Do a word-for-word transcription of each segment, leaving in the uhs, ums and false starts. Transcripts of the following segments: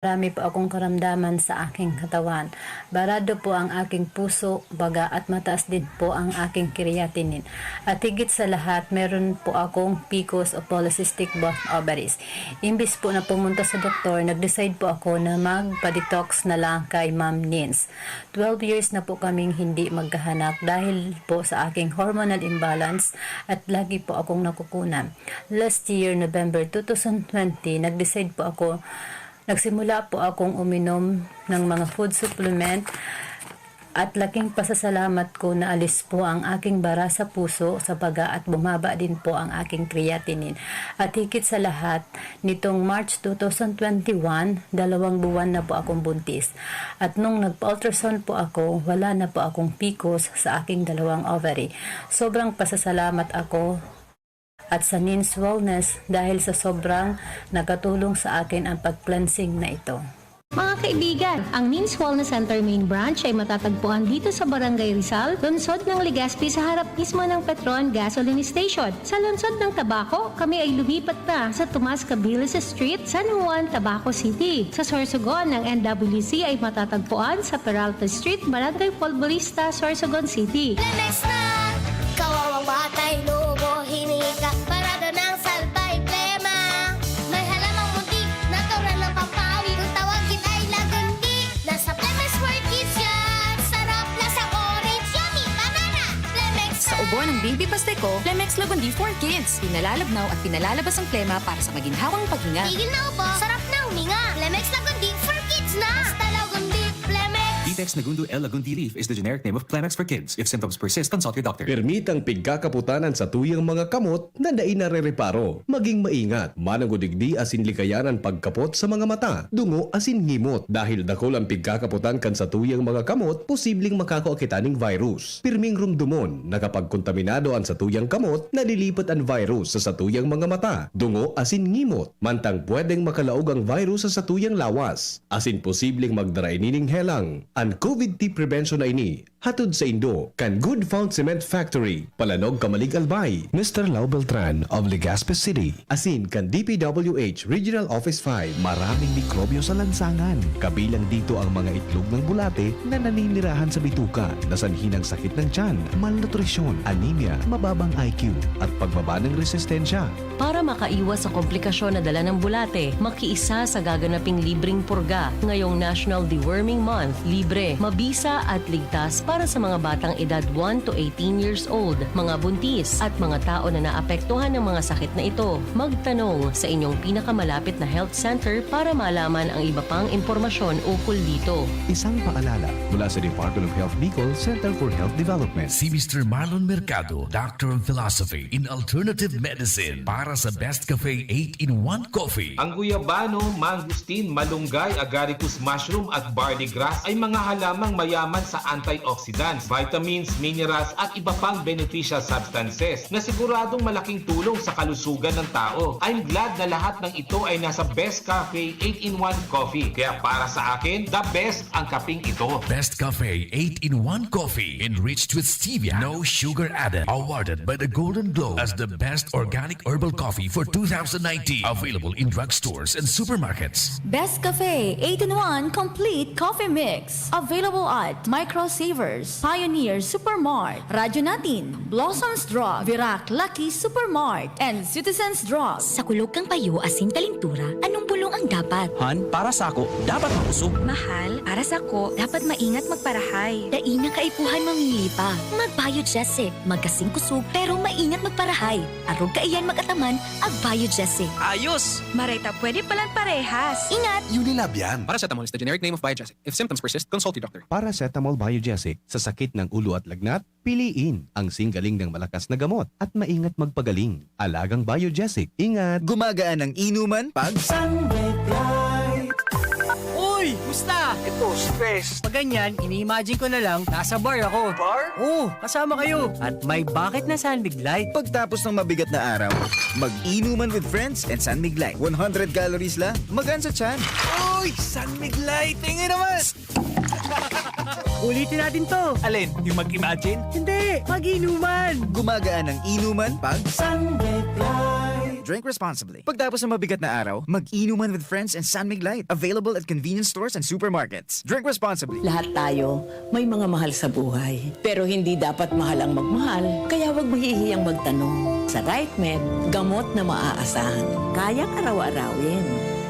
Marami po akong karamdaman sa aking katawan. Barado po ang aking puso, baga at mataas din po ang aking creatinine. At higit sa lahat, meron po akong pcos o polycystic ovarium. Imbis po na pumunta sa doktor, nag-decide po ako na magpa-detox na lang kay Ma'am Nins. Twelve years na po kaming hindi magkahanak dahil po sa aking hormonal imbalance at lagi po akong nakukunan. Last year, November two thousand twenty, nag-decide po ako, nagsimula po akong uminom ng mga food supplement at laking pasasalamat ko na alis po ang aking bara sa puso, sa baga at bumaba din po ang aking creatinine. At higit sa lahat, nitong March two thousand twenty-one, dalawang buwan na po akong buntis. At nung nagpa-ultrasound po ako, wala na po akong pcos sa aking dalawang ovary. Sobrang pasasalamat ako at sa Nins Wellness dahil sa sobrang nakatulong sa akin ang pag-cleansing na ito. Mga kaibigan, ang Nins Wellness Center Main Branch ay matatagpuan dito sa Barangay Rizal, lungsod ng Legazpi, sa harap mismo ng Petron Gasoline Station. Sa lungsod ng Tabaco, kami ay lumipat na sa Tomas Cabilis Street, San Juan, Tabaco City. Sa Sorsogon, ang N W C ay matatagpuan sa Peralta Street, Barangay Polvorista, Sorsogon City. Lemex na! Kawawang batay, lubo, hinika, parada ng salbay, plema. May halamang muntik, natural ng pampawi. Kung tawagin ay lagundi, nasa Lemex for Kids yan. Sarap, lasang orange, yummy, banana. Lemex Sa na! Ubo ng Baby Pasteco, Lemex Lagundi for Kids. Pinalalabnaw at pinalalabas ang plema para sa maginhawang paghinga. Tigil na ubo, sarap na huminga. Lemex Lagundi for Kids na! Basta Lagundi, Lemex! Vitex Nagundo L Lagundi Leaf is the generic name of Clemex for Kids. If symptoms persist, consult your doctor. Permitang pigkakaputan an satuyang mga kamot na dai narereparo. Maging maingat, mananggod digdi asin likayan an pagkapot sa mga mata, dungo asin ngimot. Dahil dakul an pigkakaputan kan satuyang mga kamot, posibleng makakua kita ning virus. Pirming rumdomon na kapag kontaminado an satuyang kamot, nalilipat an virus sa satuyang mga mata, dungo asin ngimot. Mantang pwedeng makalaog ang virus sa satuyang lawas, asin posibleng magdara ini ning helang. An COVID T prevention na ini hatod saindo kan Good Found Cement Factory, Palanog, Camalig, Albay. Mister Lau Beltran of Legazpi City. Asin kan D P W H Regional Office five. Maraming mikrobyo sa lansangan. Kabilang dito ang mga itlog ng bulate na naninirahan sa bituka, na sanhi ng sakit ng tiyan, malnutrisyon, anemia, mababang I Q, at pagbaba ng resistensya. Para makaiwas sa komplikasyon na dala ng bulate, makiisa sa gaganaping libreng purga ngayong National Deworming Month. Libre, mabisa at ligtas para sa mga batang edad one to eighteen years old, mga buntis, at mga tao na naapektuhan ng mga sakit na ito. Magtanong sa inyong pinakamalapit na health center para malaman ang iba pang impormasyon ukol dito. Isang paalala mula sa Department of Health Bicol, Center for Health Development. Si Mister Marlon Mercado, Doctor of Philosophy in Alternative Medicine, para sa Best Cafe eight-in-one Coffee. Ang guyabano, mangosteen, malunggay, agaricus mushroom at barley grass ay mga halamang mayaman sa antioxidants, vitamins, minerals at iba pang beneficial substances na siguradong malaking tulong sa kalusugan ng tao. I'm glad na lahat ng ito ay nasa Best Cafe eight-in-one Coffee. Kaya para sa akin, the best ang kaping ito. Best Cafe eight-in-one Coffee, enriched with stevia, no sugar added. Awarded by the Golden Globe as the best organic herbal coffee for two thousand nineteen. Available in drugstores and supermarkets. Best Cafe eight-in-one Complete Coffee Mix. Available at Micro Savers, Pioneer Supermart, Radyo Natin, Blossoms Drug, Virac Lucky Supermart, and Citizens Drug. Sa kulog kan payo asin kalintura, anong bulong ang dapat? Han, para sako, dapat makusog. Mahal, para sako, dapat maingat magparahay. Dai na kaipuhan mamili pa. Mag-Biogesic. Magkasing kusog, pero maingat magparahay. Arog kaiyan mag-ataman, ag-Biogesic. Ayos! Maray ta pwede palan parehas. Ingat! Unilab yan. Paracetamol is the generic name of Biogesic. If symptoms persist, consult your doctor. Paracetamol Biogesic sa sakit ng ulo at lagnat, piliin ang singgaling ng malakas na gamot at maingat magpagaling. Alagang Biogesic. Ingat! Gumagaan ang inuman pag Sunlight. Uy! Musta? Ito, stress. Pag ganyan, ini-imagine ko na lang, nasa bar ako. Bar? Oo, kasama kayo. At may bakit na San Mig Light. Pagtapos ng mabigat na araw, mag-inuman with friends and San Mig Light. One hundred calories lang, magaan sa tiyan. Uy! San Mig Light! Tingin naman! Ulitin natin to. Alin? Yung mag-imagine? Hindi! Mag-inuman! Gumagaan ang inuman pag San Mig Light. Drink responsibly. Pagtapos ng mabigat na araw, mag-inuman with friends and San Mig Light. Available at convenience stores and supermarkets. Drink responsibly. Lahat tayo may mga mahal sa buhay. Pero hindi dapat mahal ang magmahal, kaya huwag mahihiyang magtanong. Sa RightMed, gamot na maaasahan. Kayang araw-arawin.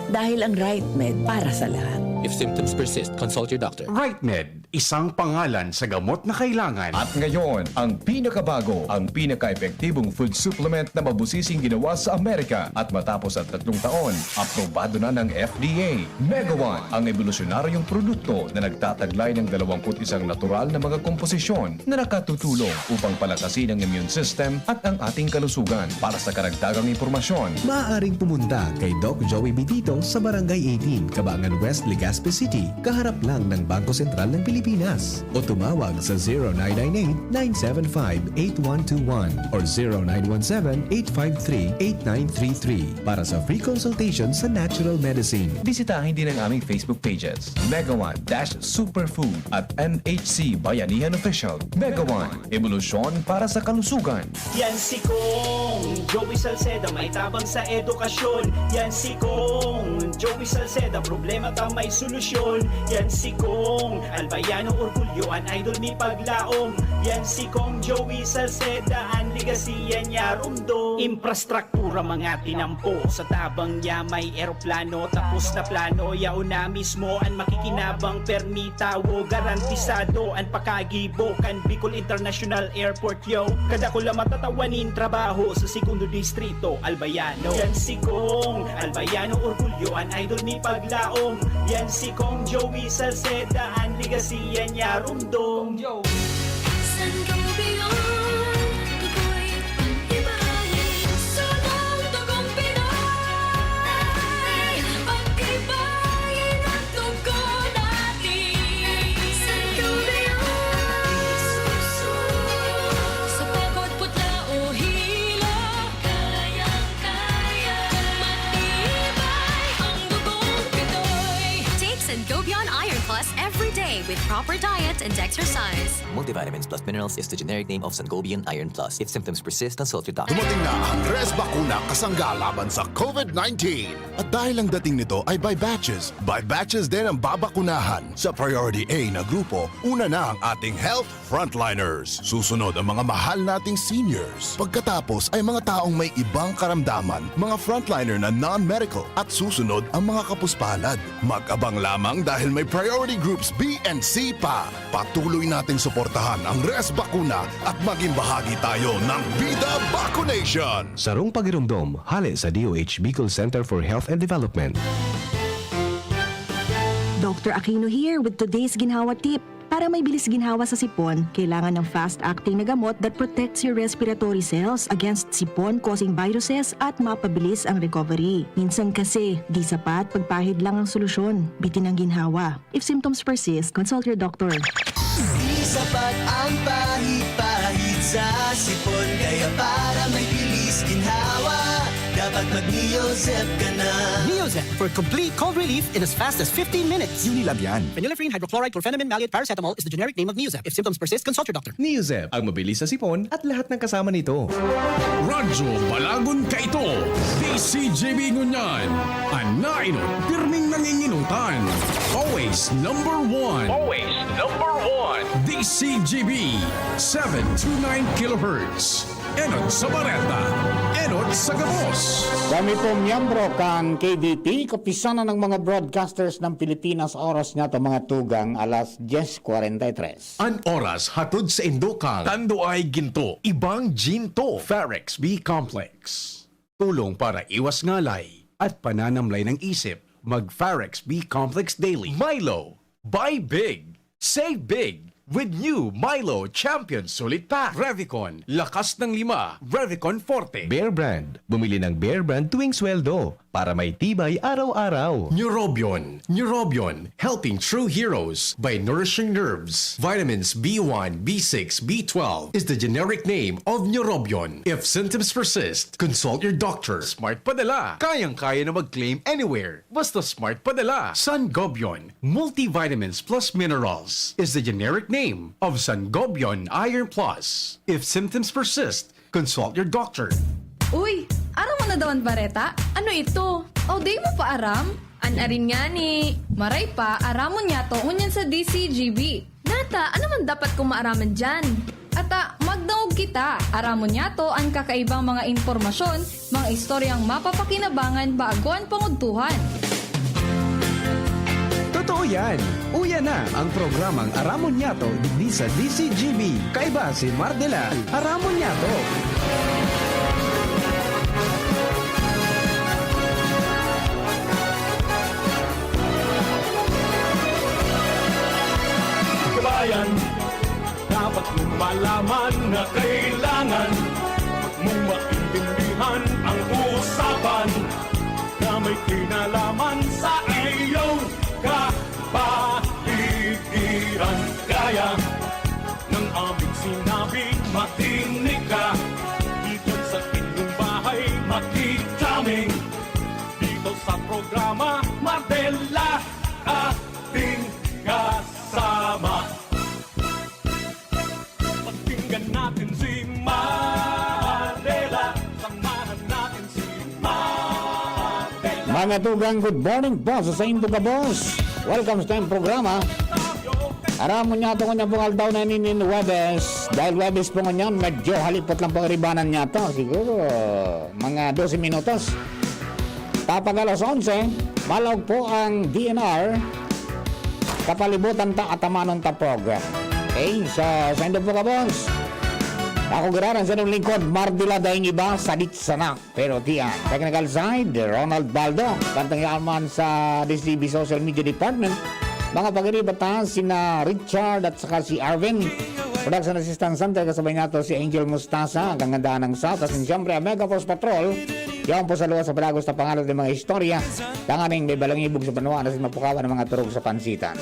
Dahil ang RightMed para sa lahat. If symptoms persist, consult your doctor. RightMed, isang pangalan sa gamot na kailangan. At ngayon, ang pinakabago, ang pinaka-epektibong food supplement na mabusising ginawa sa Amerika. At matapos ang tatlong taon, aprobado na ng F D A. Mega One, ang ebolusyonaryong produkto na nagtataglay ng dalawampu't isang natural na mga komposisyon na nakatutulong upang palakasin ang immune system at ang ating kalusugan. Para sa karagdagang impormasyon, Maaaring pumunta kay Doc Joey Bitito sa Barangay eighteen, Cabangan West, Legazpi City, kaharap lang ng Bangko Sentral ng Pilipinas. O tumawag sa zero nine nine eight, nine seven five, eight one two one or zero nine one seven, eight five three, eight nine three three para sa free consultation sa natural medicine. Bisitahin din ang aming Facebook pages, Mega One dash Superfood at M H C Bayanihan Official. Mega One, ebolusyon para sa kalusugan. Yan si Kong Joey Salceda, may tabang sa edukasyon. Yan si Kong Joey Salceda, problema ta may solusyon. Yan si Kong Albayano, orgulyo an idol mi paglaom. Yan si Kong Joey Salceda, an legacy yan niya rumdom. Infrastruktura mga tinampo, sa tabang niya may eroplano. Tapos na plano, yaon na mismo an makikinabang, permi tawo, garantisado an pakagibo kan Bicol International Airport, yo. Kadakula matatawan nin trabaho sa Segundo Distrito, Albayano. Yan si Kong Albayano, orgulyo an idol mi paglaom. Yan si Kong Joey Salceda, an legacy yan niya rumdom. Sangobion, tukoy pag-ibahin, sunong tugong Pinoy. Pag-ibahin ang tugon natin. Sangobion, sa pagod, putla o hilo, kayang-kaya, matibay ang dugong Pinoy. Take Sangobion Iron Plus every day with proper diet and exercise. Multivitamins plus minerals is the generic name of Sangobion Iron Plus. If symptoms persist, consult your doctor. Dumating na ang Res Bakuna kasangga laban sa COVID nineteen. At dahil ang dating nito ay by batches, by batches din ang babakunahan. Sa Priority A na grupo, una na ang ating health frontliners. Susunod ang mga mahal nating seniors. Pagkatapos ay mga taong may ibang karamdaman, mga frontliner na non-medical, at susunod ang mga kapuspalad. Mag-abang lamang dahil may priority groups B and C pa. Patuloy nating suportahan ang Res Bakuna at maging bahagi tayo ng Bida Vaccination! Sarong pagiromdom, hale sa D O H Bicol Center for Health and Development. Doctor Aquino here with today's ginhawa tip. Para may bilis ginhawa sa sipon, kailangan ng fast-acting na gamot that protects your respiratory cells against sipon-causing viruses at mapabilis ang recovery. Minsan kasi, di sapat pagpahid lang ang solusyon. Bitin ang ginhawa. If symptoms persist, consult your doctor. Di sapat ang pahid-pahid sa sipon, kaya para may bilis ginhawa, dapat mag-Neozep ka na. Neozep for complete cold relief in as fast as fifteen minutes. Unilab yan. Phenylephrine hydrochloride chlorphenamine maleate paracetamol is the generic name of Neozep. If symptoms persist, consult your doctor. Neozep, ang mabilis sa sipon at lahat ng kasama nito. Radyo Balagon Kaito, D C G B ngunyan. An nainot, pirming nanginginutan. Always number one. Always number one. D C G B, seven two nine kilohertz. Enot sa bareta, enot sa gabos. Kami po miyembro kan K D T, Kapisanan ng mga Broadcasters ng Pilipinas, oras niya to mga tugang alas dyes kwarenta y tres. An oras hatod sa indo kang Tanduay Ginto, ibang Ginto. Farex B Complex. Tulong para iwas ngalay at pananamlay ng isip. Mag Farex B Complex Daily. Milo. Buy big. Save big. With new Milo Champion Sulit Pack. Revicon. Lakas ng lima. Revicon Forte. Bear Brand. Bumili ng Bear Brand tuwing sweldo para may tibay araw-araw. Neurobion. Neurobion. Helping true heroes by nourishing nerves. Vitamins B one, B six, B twelve is the generic name of Neurobion. If symptoms persist, consult your doctor. Smart Padala. Kayang-kaya na mag-claim anywhere. Basta Smart Padala. Sangobion. Multivitamins plus minerals is the generic name of Sangobion Iron Plus. If symptoms persist, consult your doctor. Uy, aram mo na daw an bareta? Ano ito? O, di mo pa aram? An arin ngani. Maray pa, aramon niyato ngunyan sa D C G B. Nata, ano man dapat kong maaraman diyan? Ata, magdangog kita. Aramon niyato an kakaibang mga impormasyon, mga istoryang mapapakinabangan bago an pangudtuhan. Totoo yan! Uya na ang programang Aramon Niyato digdi sa D C G B. Kaiba si Mardela. Aramon Niyato. Kabayan, dapat mong malaman na kailangan mong maintindihan ang usapan na may kinalaman sa iyong kapaligiran. Kaya ng aming sinabi, makinig ka. Dito sa inyong bahay, makikita dito sa programa, Mardela, ating kasama. Pakinggan natin si Mardela, samahan natin si Mardela. Mga tugang, good morning po sa saindo gabos. Welcome sa tayong programa. Aram mo niya ito, ngunyan pong aldaw na ini nin Huwebes. Dahil Huwebes po ngunyan, medyo halipot lang po ang iribanan niya ito. Siguro, mga dose minutos. Tapag alas onse, malaog po ang D N R. Kapalibutan ta, atamanon ta pog. Okay, so, saindo po gabos. Ako giraran sa inyong lingkod, Mardela, daing iba, sadit sana. Pero tiyan, technical side, Ronald Baldo. Kantang yaman sa D C B Social Media Department. Mga pagiriba ta, sina Richard at saka si Arvin. Production Assistant Center, kasabay nato si Angel Mustasa, ang kangandaan ng South. At siyempre, ang Mega Force Patrol. Yaon po sa luwas sa padagos na pangalan ng mga istorya. Tanganing may balangibog sa banwa na sin mapukawan ng mga turog sa pansitan.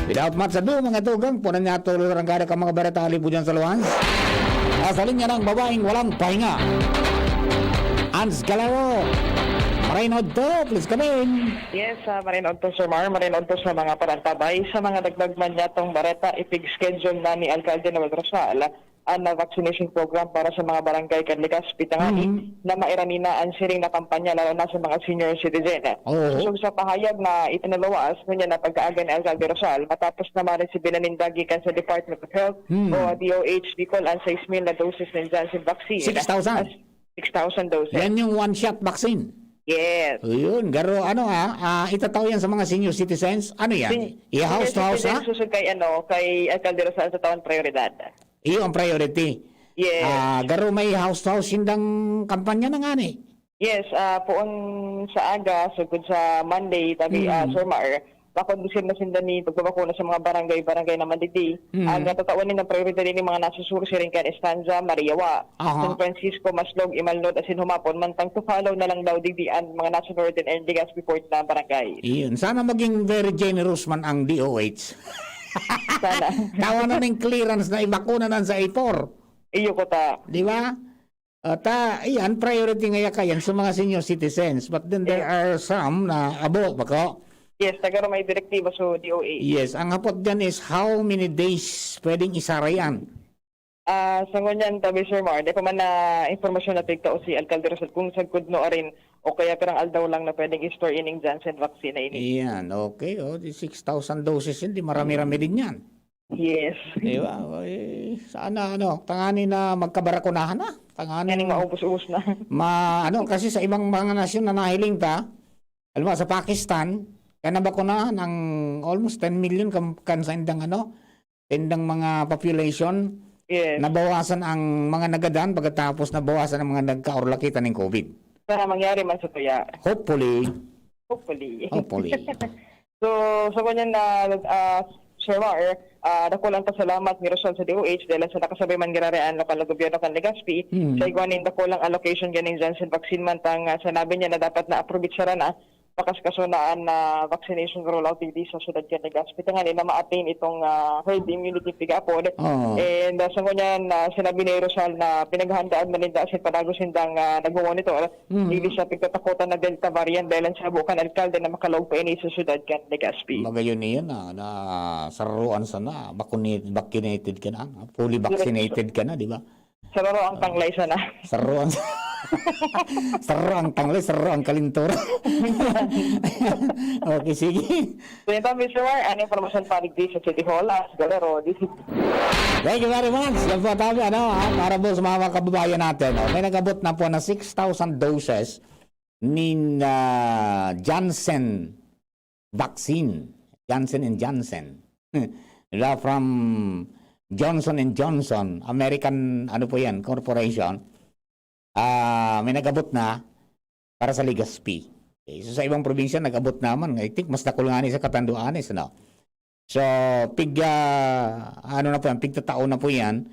Without much ado, mga tugang, punan niya tuloy ang kada kang mga bareta halipo dyan sa luwas. Nasa linya ng babaeng walang pahinga. Ans Calero. Maray na odto, please come in. Yes, ah, maray na odto, Sir Mar. Maray na odto sa mga parantabay. Sa mga dagdag man niya tong bareta, ipig-schedule na ni Alcalde Noel Rosal an, ah, vaccination program para sa mga barangay kan Legazpi tangani Mhm. na mairani na an siring na kampanya, lalo na sa mga senior citizen. Oo. Sosog sa pahayag na ipinaluwas ngunyan na pag-aaga ni Alcalde Rosal, matapos na maresibi na ninda gikan sa Department of Health Mhm. o D O H Bicol an sais mil na doses nin Janssen vaccine. Six thousand? As, six thousand doses. Yan yung one-shot vaccine? Yes. Ayun, garo, ano, ah, ah, itatao yan sa mga senior citizens? Ano yan? Sin-, I-house to house, senior citizen, ha? Susog kay, ano, kay Alcalde Rosal sa tawon prioridad. Iyo ang priority. Yes. Ah, garo may house to house sindang kampanya na ngani. Yes, ah, poon sa aga, sugod sa Monday, tabi, ah, Mm. Sir Mar, makondusir na sinda ni pagbabakuna sa mga barangay-barangay naman digdi. Mm. Ang natatawan nindang prioridad ini mga nasa sur, siring kan Estancia, Mariawa, Aha. San Francisco, Maslog, Imalnod, asin humapon, mantang to follow na lang daw digdi ang mga nasa northern and Legazpi Port na barangay. Iyon. Sana maging very generous man ang D O H. Sana. Tawanan ning clearance na ibakuna nan sa A four. Iyo ko ta. Di ba? At, ah, iyan, priority ngaya kayan sa mga senior citizens. But then there Yes. are some na abo, bako? Yes, ta garo may direktiba sa D O H. Yes, ang hapot dyan is how many days pwedeng isara yan? Ah, sa ngunyan, tabi, Sir Mar, di pa man na impormasyon na tigtao si Alcalde Rosal kung sagkod no arin o kaya pirang aldaw lang na pwedeng i-store ining Janssen vaccine na ini. Iyan, okay. Oh, di six thousand doses yun, di marami-rami din yan. Yes. Di ba? Eh, sana, ano, tangani na magkabarakunahan na. Tangani Yan yung maubos-ubos na. Ma-, ano, kasi sa ibang mga nasyon na nahiling ta, alam mo, sa Pakistan, kaya nabakunahan ang almost ten million kam-, kan sa indang, ano, indang mga population. Yes. Nabawasan ang mga nagadan pagkatapos nabawasan ang mga nagkaurlakitan ng COVID. Sana mangyari man sa tuya. Hopefully. Hopefully. Hopefully. So, sa ngunyan na, ah, Sir Mar, ah, dakulang pasalamat ni Rosal sa D O H dahil sa nakasabay man giraray an lokal na gobyerno kan Legazpi, Mm. sa igwa nin dakulang allocation ganing Janssen vaccine, mantang, ah, sinabi niya na dapat na aprobitsara na, makaskaso na an, ah, vaccination rollout digdi sa syudad kan Legazpi, tanganing na ma-attain itong, ah, herd immunity pigapod. Oo. And, ah, sa ngunyan, ah, sinabi ni Rosal na pinaghahandaan na ninda asin padagos nindang, ah, nagmo-monitor Mm. Digdi sa pigtatakotan na Delta variant, dahelan sa habo kan alkalde na makalaog pa ini sa syudad kan Legazpi. Magayon iyan na, na saruan sana, vaccinated, vaccinated ka na, fully vaccinated ka na, di ba? Sararo ang Ah, tanglay sana. Saruan sa Saro ang tanglay, saro ang kalintura. Okay, sige. So, ito, Mister War, ano yung promotion pa digdi sa City Hall? As Galero, this is Thank you very much. Yan po tayo, ano, ha, para po sa mga kababayan natin. Oh, may nagabot na po na six thousand doses nin ah, Janssen vaccine. Janssen and Janssen. Diba? From Johnson and Johnson, American, ano po yan, corporation. Ah, may nagabot na para sa Legazpi. Okay. So, sa ibang probinsya, nagabot naman. I think, mas dakul nga ni sa Catanduanes, no? So, pig, ah, ano na po yan, pigtatao na po yan.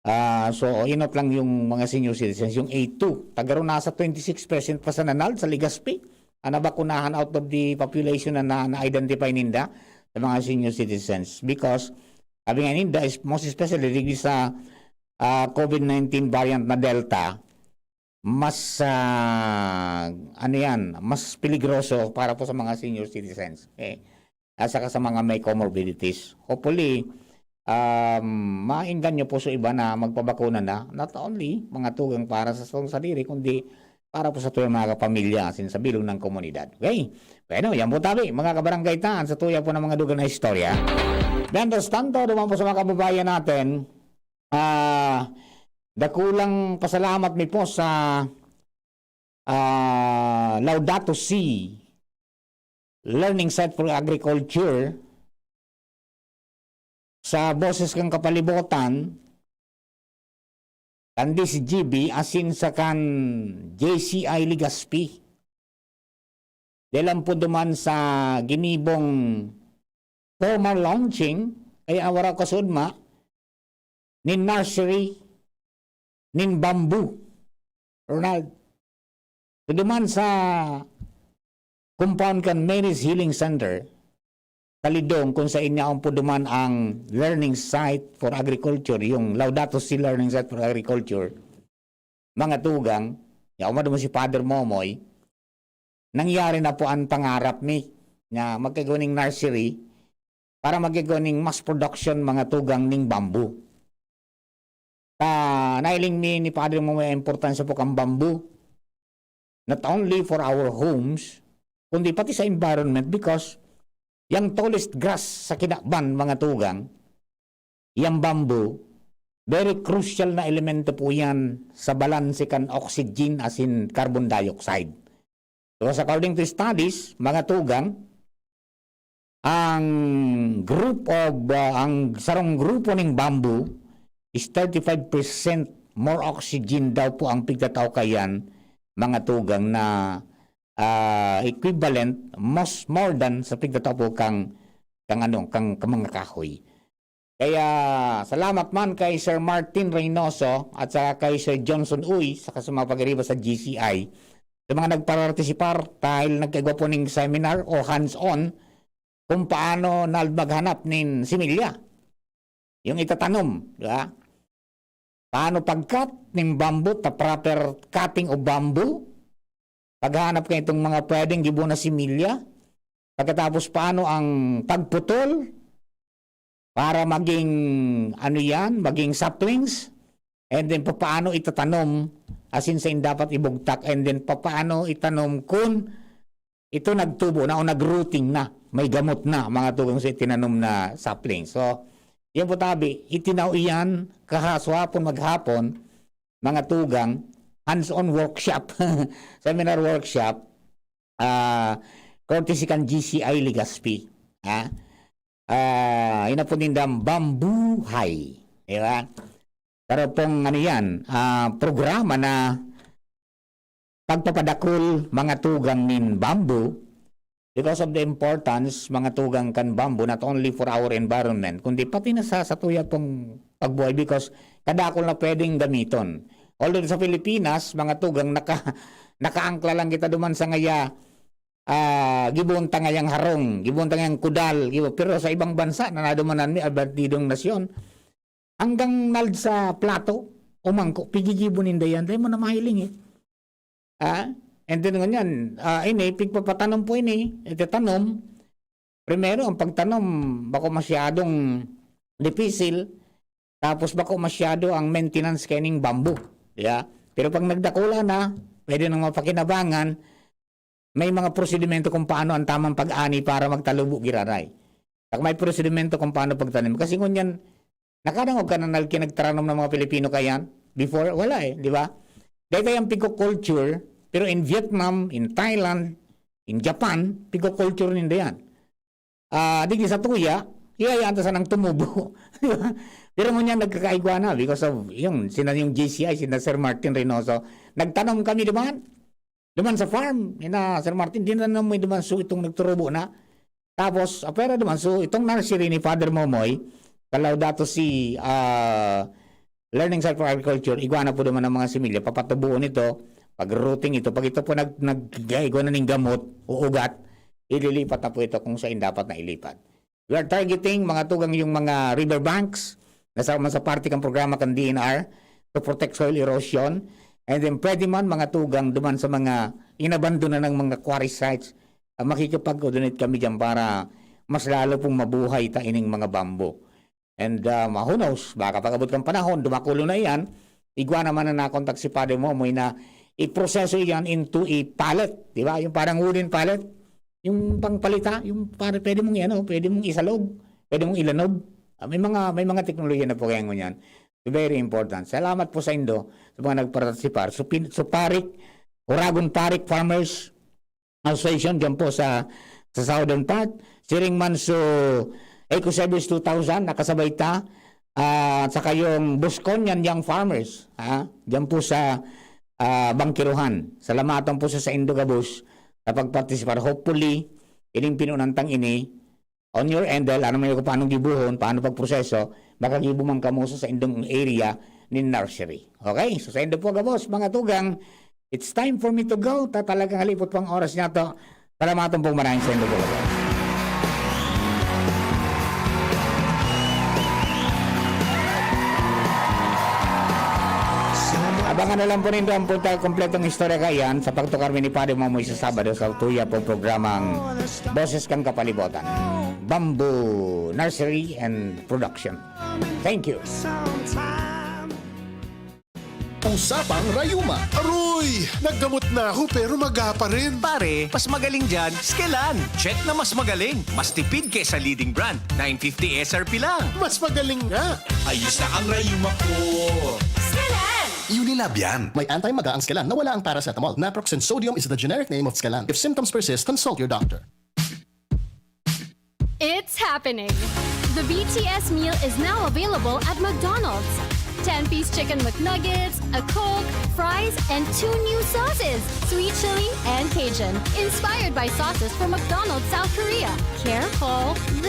Ah, so, inot lang yung mga senior citizens, yung A two. Tagaro nasa twenty-six percent pa sa nanal sa Legazpi. Ang nabakunahan out of the population na, na, na-identify ninda sa mga senior citizens. Because, sabi nga ninda, is most especially digdi sa ah, COVID nineteen variant na Delta, mas, ah, ano yan, mas peligroso para po sa mga senior citizens. Okay? At saka sa mga may comorbidities. Hopefully, um, maengganyo po sa iba na magpabakuna na, not only mga tugang para sa sarong sadiri, kundi para po sa tuyang mga kapamilya, asin sa bilog ng komunidad. Okay? Bueno, yan po tabi, mga kabarangay tan, sa tuya po ng mga dugang na istorya. Mientras tanto, duman po sa mga kababayan natin, ah, dakulang pasalamat mi po sa ah, Laudato Si Learning Site for Agriculture, sa Boses kan Kapalibotan, kan D C G B, asin sa kan J C I Legazpi. Dahil ang po duman sa ginibong formal launching, kaya wala kasudma, nin nursery, nin bamboo, Ronald. So, duman sa compound kan Mary's Healing Center, sa Lidong, kung sa inyo ang po duman ang learning site for agriculture, yung Laudato Si Learning Site for Agriculture, mga tugang, yaw man duman si Father Momoy, nangyari na po ang pangarap mi na magkagawa ning nursery para magkagawa ning mass production mga tugang ning bamboo. Ta, nailing mi ni Padre Momoy ang importansya po kan bamboo, not only for our homes, kundi pati sa environment, because yang tallest grass sa kinaban, mga tugang, yang bamboo, very crucial na elemento po yan sa balanse kan oxygen asin carbon dioxide. Because according to studies, mga tugang, ang group of, ah, ang sarong grupo ning bamboo is thirty-five percent more oxygen daw po ang pigtatao kayan, mga tugang, na, ah, equivalent, most, more than sa pigtatao po kang, kang ano, kang, kang mga kahoy. Kaya salamat man kay Sir Martin Reynoso at saka kay Sir Johnson Uy, saka sa mga pag-ariba sa G C I, sa mga nagparartisipar dahil nagkaigwa po ning seminar o hands-on kung paano na maghanap nin similya. Yung itatanom, di ba? Paano pag-cut ning bamboo, ta proper cutting of bamboo? Paghanap kayo itong mga pwedeng gibo na similya? Pagkatapos, paano ang pagputol para maging, ano yan, maging saplings? And then, papaano itatanom? As in, sa dapat ibugtak? And then, papaano itanom kung ito nagtubo na o nag-rooting na, may gamot na, mga tugang sa itinanom na sapling. So, yan po tabi, itinaw iyan kahaswapon maghapon, mga tugang, hands-on workshop, seminar workshop, ah, courtesy kan G C I Legazpi. Ha? Ah, yun na po nindang Bambuhay. Di ba? Pero pong ano yan, ah, programa na pagpapadakul mga tugang nin bamboo because of the importance, mga tugang kan bamboo, not only for our environment, kundi pati na sa, sa tuya pong pagbuhay because kadakul na pwedeng gamiton. Although sa Pilipinas, mga tugang, naka, nakaangkla lang kita duman sa ngaya, ah, gibon ta ngayang harong, gibon ta ngayang kudal, gibo-, pero sa ibang bansa na nadumanan mi, adbantidong nasyon, hanggang nald sa plato o mangko, pigigibo ninda yan. Dahil mo na mahiling eh. Ah? And then ngunyan, ah, ini, pigpapatanom po ini, itatanom. Primero, ang pagtanom, bako masyadong dipisil, tapos bako masyado ang maintenance kaining bamboo. Yeah? Pero pag nagdakula na, pwede nang mapakinabangan, may mga prosedimento kung paano ang tamang pag-ani para magtalubo giraray. Saka may prosedimento kung paano pagtanim. Kasi ngunyan, nakadangog ka na nagkinagtaranom ng mga Pilipino kayan? Before, wala eh, di ba? Dahil ang pigko-culture, pero in Vietnam, in Thailand, in Japan, pigko-culture ninda yan. Ah, digdi sa tuya, iyayaan ta sanang tumubo. Di ba? Pero ngunyan nagkakaigwa na because of yung, sina yung J C I, sina Sir Martin Reynoso. Nagtanom kami duman. Duman sa farm, ina Sir Martin, di na naman duman so itong nagturubo na. Tapos, apera duman so itong nursery ni Father Momoy, sa Laudato Si, ah, Learning Site for Agriculture, igwa na po duman ang mga similya, papatubuon ito, pag-rooting ito, pag ito po nag, nag, igwa na ning gamot o ugat, ililipat na po ito kung saan dapat na ilipat. We are targeting mga tugang yung mga river banks, nasa man sa parte kang programa kan D N R to protect soil erosion. And then pwede man mga tugang duman sa mga inabandona ng mga quarry sites, ah, makikipag-coordinate kami dyan para mas lalo pong mabuhay ta ining mga bamboo. And, ah, who knows, baka pag-abot kang panahon, dumakulo na iyan, igwa naman na nakontak si Padre Momoy na iproseso iyan into a pallet, di ba? Yung parang wooden pallet, yung pangpalita, yung para pwede mong ano, pwede mong isalog, pwede mong ilanog. Ah, may mga, may mga teknolohiya na po kaya ngunyan. Very important. Salamat po sa indo, sa mga nagparticipar. So, pin-, so Parik, Oragon Parik Farmers Association dyan po sa, sa southern part. Siring man so Eco Service two thousand, nakasabay ta. Ah, at saka yung Busconian Young Farmers, ha? Dyan po sa, ah, Bangkiruhan. Salamatan po sa, sa indo gabos sa pagparticipar. Hopefully, ining pinunantang ini, on your end, dahil ano man yung paano gibuhon, paano pagproseso, makagibo man kamo sa, sa indong area ni nursery. Okay? So, sa indo po, gabos, mga tugang, it's time for me to go. Ta-, talagang halipot po ang oras niya to. Salamatan pong maraming sa indo po, gabos. Abangan na lang po nindo ang punta kompletong istorya kaiyan sa pagtukar mi ni Padre Momoy sa Sabado sa tuya pong programang Boses kan Kapalibotan. Bamboo Nursery and Production. Thank you. Usapang Rayuma. Aroy! Naggamot na ako pero maga pa rin. Pare, mas magaling dyan, Skelan. Check na mas magaling. Mas tipid kesa leading brand. nine fifty S R P lang. Mas magaling nga. Ayos na ang rayuma ko. Skelan! Unilab yan. May anti-maga ang Skelan na wala ang paracetamol. Naproxen sodium is the generic name of Skelan. If symptoms persist, consult your doctor. It's happening! The B T S meal is now available at McDonald's. ten-piece chicken McNuggets, a Coke, fries, and two new sauces, sweet chili and Cajun. Inspired by sauces from McDonald's South Korea. Careful!